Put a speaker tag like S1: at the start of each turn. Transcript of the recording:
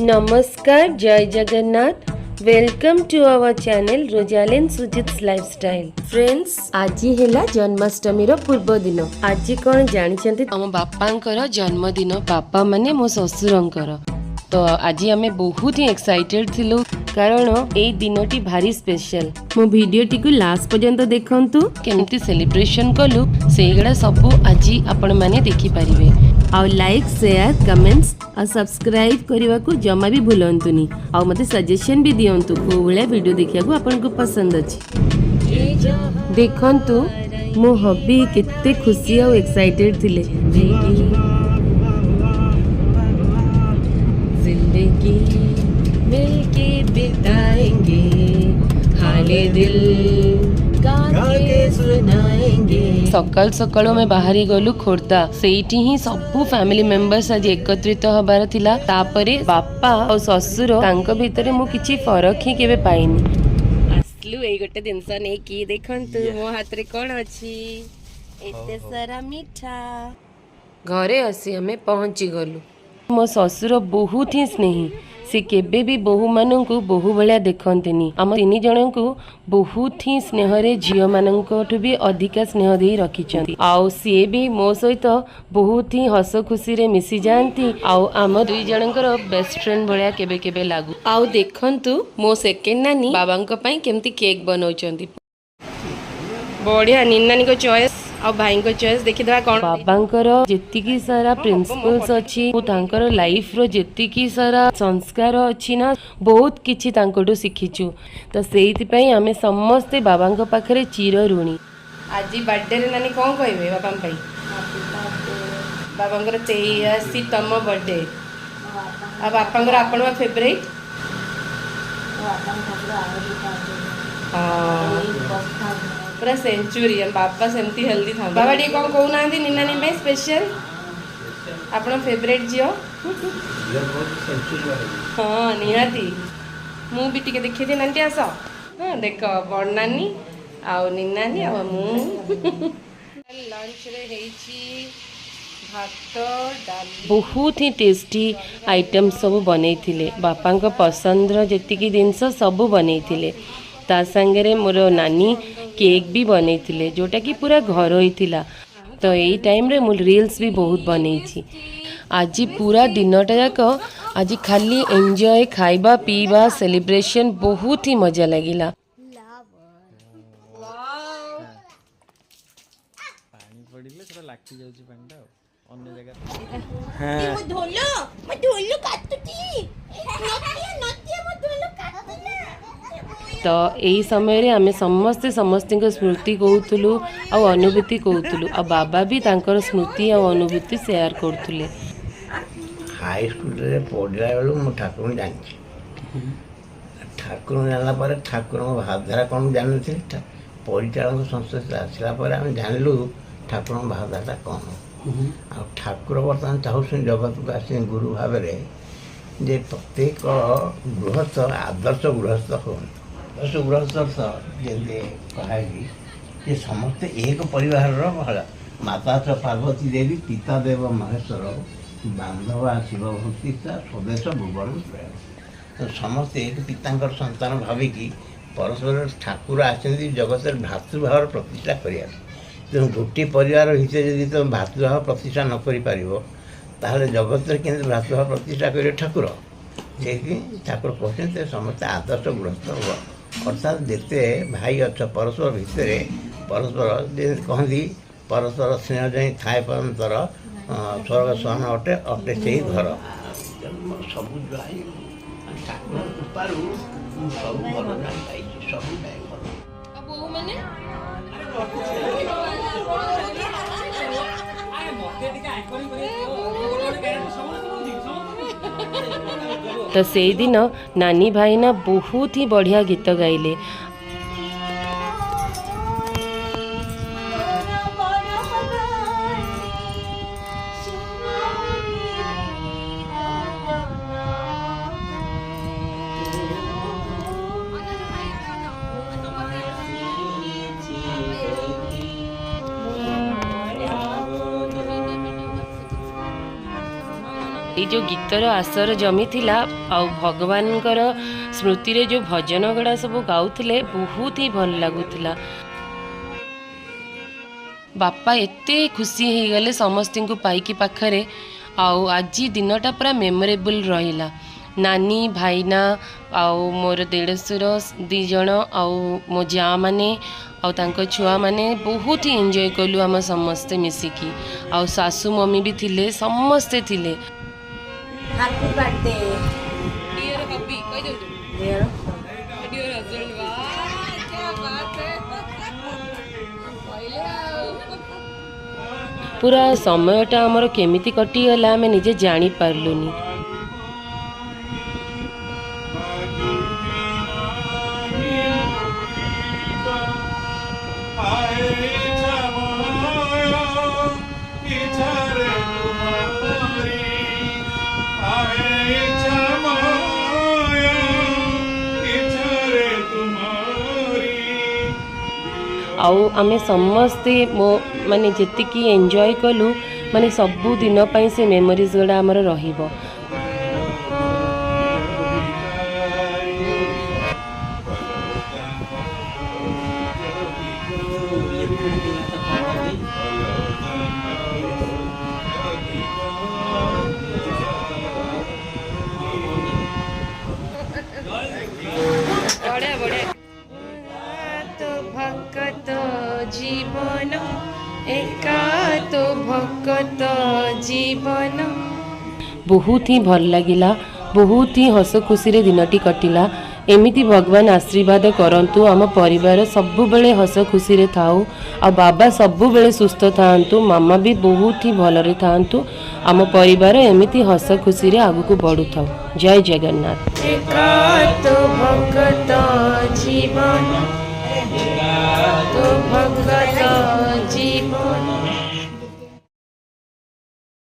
S1: ନମସ୍କାର, ଜୟ Jagannath. Welcome to our channel Rosalin Sujit's Lifestyle. Friends, ଆଜି ହେଲା ଜନ୍ମାଷ୍ଟମୀର ପୂର୍ବ ଦିନ। ଆଜି କ'ଣ ଜାଣିଛନ୍ତି? ଆମ ବାପାଙ୍କର ଜନ୍ମଦିନ। ବାପା ମାନେ ମୋ ଶ୍ୱଶୁରଙ୍କର। ତ ଆଜି ଆମେ ବହୁତ ହିଁ ଏକ୍ସାଇଟେଡ୍ ଥିଲୁ, କାରଣ ଏଇ ଦିନଟି ଭାରି ସ୍ପେଶାଲ। ମୋ ଭିଡ଼ିଓଟିକୁ ଲାଷ୍ଟ ପର୍ଯ୍ୟନ୍ତ ଦେଖନ୍ତୁ। କେମିତି ସେଲିବ୍ରେସନ କଲୁ, ସେଇଗୁଡ଼ା ସବୁ ଆଜି ଆପଣମାନେ ଦେଖିପାରିବେ। ଆଉ ଲାଇକ୍, ସେୟାର, କମେଣ୍ଟସ୍ ଆଉ ସବସ୍କ୍ରାଇବ୍ କରିବାକୁ ଜମା ବି ଭୁଲନ୍ତୁନି। ଆଉ ମୋତେ ସଜେସନ୍ ବି ଦିଅନ୍ତୁ, କେଉଁ ଭଳିଆ ଭିଡ଼ିଓ ଦେଖିବାକୁ ଆପଣଙ୍କୁ ପସନ୍ଦ ଅଛି। ଦେଖନ୍ତୁ, ମୋ ହବି କେତେ ଖୁସି ଆଉ ଏକ୍ସାଇଟେଡ୍ ଥିଲେ। जिंदगी मिलके बिताएंगे, हाले दिल गा के सुनाएंगे। ସକାଳୁ ସକାଳୁ ଆମେ ବାହାରି ଗଲୁ ଖୋର୍ଦ୍ଧା। ସେଇଠି ହିଁ ସବୁ ଫ୍ୟାମିଲି ମେମ୍ବର୍ସ ଆଜି ଏକତ୍ରିତ ହବାର ଥିଲା। ତାପରେ ବାପା ଆଉ ଶ୍ୱଶୁର, ତାଙ୍କ ଭିତରେ ମୁଁ କିଛି ଫରକ ହିଁ କେବେ ପାଇନି। ଆସିଲୁ ଏଇ ଗୋଟେ ଜିନିଷ ନେଇକି। ଦେଖନ୍ତୁ, ମୋ ହାତରେ କଣ ଅଛି। ଏତେ ସାରା ମିଠା। ଘରେ ଆସି ଆମେ ପହଞ୍ଚି ଗଲୁ। ମୋ ଶ୍ୱଶୁର ବହୁତ ହିଁ ସ୍ନେହୀ। ସେ କେବେ ବି ବୋହୂମାନଙ୍କୁ ବୋହୂ ଭଳିଆ ଦେଖନ୍ତିନି। ଆମ ତିନି ଜଣଙ୍କୁ ବହୁତ ହିଁ ସ୍ନେହରେ, ଝିଅମାନଙ୍କଠୁ ବି ଅଧିକା ସ୍ନେହ ଦେଇ ରଖିଛନ୍ତି। ଆଉ ସିଏ ବି ମୋ ସହିତ ବହୁତ ହିଁ ହସ ଖୁସିରେ ମିଶିଯାଆନ୍ତି। ଆଉ ଆମ ଦୁଇ ଜଣଙ୍କର ବେଷ୍ଟ ଫ୍ରେଣ୍ଡ ଭଳିଆ କେବେ କେବେ ଲାଗୁ। ଆଉ ଦେଖନ୍ତୁ, ମୋ ସେକେଣ୍ଡ ନାନୀ ବାବାଙ୍କ ପାଇଁ କେମିତି କେକ୍ ବନଉଛନ୍ତି। ବଢିଆ। ନିନାନୀଙ୍କ ଚଏସ୍ ଆଉ ଭାଇଙ୍କ ଚଏସ୍ ଦେଖିଦେବା କଣ। ବାବାଙ୍କର ଯେତିକି ସାରା ପ୍ରିନ୍ସିପଲ୍ସ ଅଛି, ତାଙ୍କର ଲାଇଫର ଯେତିକି ସାରା ସଂସ୍କାର ଅଛି ନା, ବହୁତ କିଛି ତାଙ୍କଠୁ ଶିଖିଛୁ। ତ ସେଇଥିପାଇଁ ଆମେ ସମସ୍ତେ ବାବାଙ୍କ ପାଖରେ ଚିର ଋଣୀ। ଆଜି ବାର୍ଥଡେରେ ନାନୀ କଣ କହିବେ ବାବାଙ୍କ ପାଇଁ? ବାବାଙ୍କର 83ତମ ବର୍ଥଡେ। ଆଉ ବାପାଙ୍କର ଆପଣ ଫେଭରାଇଟ୍? ହଁ, ପୁରା ସେଞ୍ଚୁରୀ। ବାପା ସେମିତି ହେଲ୍ଦି ଥାନ୍ତି। ବାବା ଟିକେ କଣ କହୁନାହାନ୍ତି ନିନାନୀ ପାଇଁ ସ୍ପେଶାଲ? ଆପଣ ଫେଭରାଇଟ୍ ଝିଅ। ହଁ, ନିହାତି। ମୁଁ ବି ଟିକେ ଦେଖିଦିଏ। ନାନୀ, ଆସ। ହଁ, ଦେଖ, ବଡ଼ ନାନୀ ଆଉ ନିନାନୀ ଆଉ ମୁଁ। ଲଞ୍ଚରେ ହେଇଛି ଭାତ, ଡାଲି, ବହୁତ ହିଁ ଟେଷ୍ଟି ଆଇଟମ୍ ସବୁ ବନେଇଥିଲେ। ବାପାଙ୍କ ପସନ୍ଦର ଯେତିକି ଜିନିଷ ସବୁ ବନେଇଥିଲେ। ତା ସାଙ୍ଗରେ ମୋର ନାନୀ କେକ୍ ବି ବନେଇଥିଲେ, ଯେଉଁଟାକି ପୁରା ଘରୋଇ ଥିଲା। ତ ଏଇ ଟାଇମ୍ରେ ମୁଁ ରିଲ୍ସ ବି ବହୁତ ବନେଇଛି। ଆଜି ପୁରା ଦିନଟା ଯାକ ଆଜି ଖାଲି ଏନ୍ଜୟ, ଖାଇବା, ପିଇବା, ସେଲିବ୍ରେସନ୍, ବହୁତ ହିଁ ମଜା ଲାଗିଲା।
S2: ପାଣି ପଡ଼ିଲେ ସେଟା ଲାଖି ଯାଉଛି ପାଣିଟା ଆଉ ଅନ୍ୟ ଜାଗାରେ।
S3: ମୋ ଢୋଲ, ମୋ ଢୋଲ କାଟୁଛି। ନଟିଆ, ନଟିଆ, ମୋ ଢୋଲ କାଟୁନା।
S1: ତ ଏଇ ସମୟରେ ଆମେ ସମସ୍ତେ ସମସ୍ତଙ୍କ ସ୍ମୃତି କହୁଥିଲୁ ଆଉ ଅନୁଭୂତି କହୁଥିଲୁ। ଆଉ ବାବା ବି ତାଙ୍କର ସ୍ମୃତି ଆଉ ଅନୁଭୂତି ସେୟାର କରୁଥିଲେ।
S4: ହାଇସ୍କୁଲରେ ପଢ଼ିଲା ବେଳକୁ ମୁଁ ଠାକୁରଙ୍କୁ ଜାଣିଛି। ଠାକୁରଙ୍କୁ ଜାଣିଲା ପରେ ଠାକୁରଙ୍କ ଭାବଧାରା କ'ଣ ମୁଁ ଜାଣିନଥିଲି। ପରିଚାଳକ ସଂସ୍ପର୍ଶରେ ଆସିଲା ପରେ ଆମେ ଜାଣିଲୁ ଠାକୁରଙ୍କ ଭାବଧାରାଟା କ'ଣ। ଆଉ ଠାକୁର ବର୍ତ୍ତମାନ ଚାହୁଁଛନ୍ତି ଜଗତକୁ ଆସି ଗୁରୁ ଭାବରେ ଯେ ପ୍ରତ୍ୟେକ ଗୃହସ୍ଥ ଆଦର୍ଶ ଗୃହସ୍ଥ ହୁଅନ୍ତୁ। ଆଦର୍ଶ ଗୃହସ୍ଥ ଅର୍ଥ ଯେମିତି କୁହାଯାଇଛି ଯେ ସମସ୍ତେ ଏକ ପରିବାରର ଭଳ। ମାତା ଚ ପାର୍ବତୀ ଦେବୀ, ପିତା ଦେବ ମହେଶ୍ୱର, ବାନ୍ଧବା ଶିବ ଭକ୍ତି ସ୍ୱଦେଶ ଭୁବନ ପ୍ରେମ। ତ ସମସ୍ତେ ଏକ ପିତାଙ୍କର ସନ୍ତାନ ଭାବିକି ପରସ୍ପର, ଠାକୁର ଆସିଛନ୍ତି ଜଗତରେ ଭ୍ରାତୃଭାବର ପ୍ରତିଷ୍ଠା କରିବାକୁ। ତେଣୁ ଗୋଟିଏ ପରିବାର ଭିତରେ ଯଦି ତୁମେ ଭ୍ରାତୃଭାବ ପ୍ରତିଷ୍ଠା ନ କରିପାରିବ, ତାହେଲେ ଜଗତରେ କେମିତି ଭ୍ରାତୃଭାବ ପ୍ରତିଷ୍ଠା କରିବେ ଠାକୁର? ସେଇଥିପାଇଁ ଠାକୁର କହୁଛନ୍ତି ସମସ୍ତେ ଆଦର୍ଶ ଗୃହସ୍ଥ ହୁଅ। ଅର୍ଥାତ୍ ଯେତେ ଭାଇ ଅଛ, ପରସ୍ପର ଭିତରେ ପରସ୍ପର, ଯେମିତି କହନ୍ତି, ପରସ୍ପର ସ୍ନେହ ଯାଇ ଥାଏ ପରନ୍ତର, ସ୍ୱର୍ଗ ସମାନ ଅଟେ ଅଟେ ସେଇ ଘର। ତେଣୁ ମୋର ସବୁ ଜ୍ୱାଇଁ, ଠାକୁରଙ୍କ କୃପାରୁ ମୁଁ ସବୁ ଭଲ ଜ୍ୱାଇଁ ପାଇଛି। ସବୁ ଜ୍ୱାଇଁ ଭଲ।
S1: ଆଉ ବୋହୂ ମାନେ? ତ ସେଇଦିନ ନାନୀ ଭାଇନା ବହୁତ ହିଁ ବଢ଼ିଆ ଗୀତ ଗାଇଲେ।
S3: ମୋର ବଡ଼ ନାନୀ ସୁମତି।
S1: ଏଇ ଯେଉଁ ଗୀତର ଆସର ଜମିଥିଲା ଆଉ ଭଗବାନଙ୍କର ସ୍ମୃତିରେ ଯେଉଁ ଭଜନ ଗୁଡ଼ା ସବୁ ଗାଉଥିଲେ, ବହୁତ ହିଁ ଭଲ ଲାଗୁଥିଲା। ବାପା ଏତେ ଖୁସି ହେଇଗଲେ ସମସ୍ତଙ୍କୁ ପାଇକି ପାଖରେ। ଆଉ ଆଜି ଦିନଟା ପୁରା ମେମୋରେବୁଲ୍ ରହିଲା। ନାନୀ, ଭାଇନା ଆଉ ମୋର ଦେଢ଼ଶୁର 2 ଜଣ ଆଉ ମୋ ଯାଆ ମାନେ ଆଉ ତାଙ୍କ ଛୁଆମାନେ, ବହୁତ ହି ଏନ୍ଜୟ କଲୁ ଆମେ ସମସ୍ତେ ମିଶିକି। ଆଉ ଶାଶୁ ମମି ବି ଥିଲେ, ସମସ୍ତେ ଥିଲେ।
S3: Happy birthday.
S1: Dear ହବି କହିଦିଅନ୍ତୁ।
S3: Dear.
S1: Dear husband, वाह क्या बात है, କହିଲେ। ଆଉ ପୁରା ସମୟଟା ଆମର କେମିତି କଟିଗଲା, ଆମେ ନିଜେ ଜାଣିପାରିଲୁନି।
S5: ଇଚ୍ଛାରେ ତୁମରି ଆହେ ଇଚ୍ଛା ମାୟା, ଇଚ୍ଛାରେ ତୁମରି।
S1: ଆଉ ଆମେ ସମସ୍ତେ ମୋ ମାନେ ଯେତିକି ଏନ୍ଜୟ କଲୁ, ମାନେ ସବୁଦିନ ପାଇଁ ସେ ମେମୋରିଜ୍ ଗୁଡ଼ା ଆମର ରହିବ। ବଢ଼ିଆ ବଢ଼ିଆ। ଭକତ ଜୀବନ ଏକା ତ ଭକତ ଜୀବନ। ବହୁତ ହିଁ ଭଲ ଲାଗିଲା, ବହୁତ ହିଁ ହସ ଖୁସିରେ ଦିନଟି କଟିଲା। ଏମିତି ଭଗବାନ ଆଶୀର୍ବାଦ କରନ୍ତୁ, ଆମ ପରିବାର ସବୁବେଳେ ହସ ଖୁସିରେ ଥାଉ ଆଉ ବାବା ସବୁବେଳେ ସୁସ୍ଥ ଥାଆନ୍ତୁ, ମାମା ବି ବହୁତ ହିଁ ଭଲରେ ଥାଆନ୍ତୁ। ଆମ ପରିବାର ଏମିତି ହସ ଖୁସିରେ ଆଗକୁ ବଢ଼ୁଥାଉ। ଜୟ ଜଗନ୍ନାଥ। ଏକା ତ ଭକତ ଜୀବନ।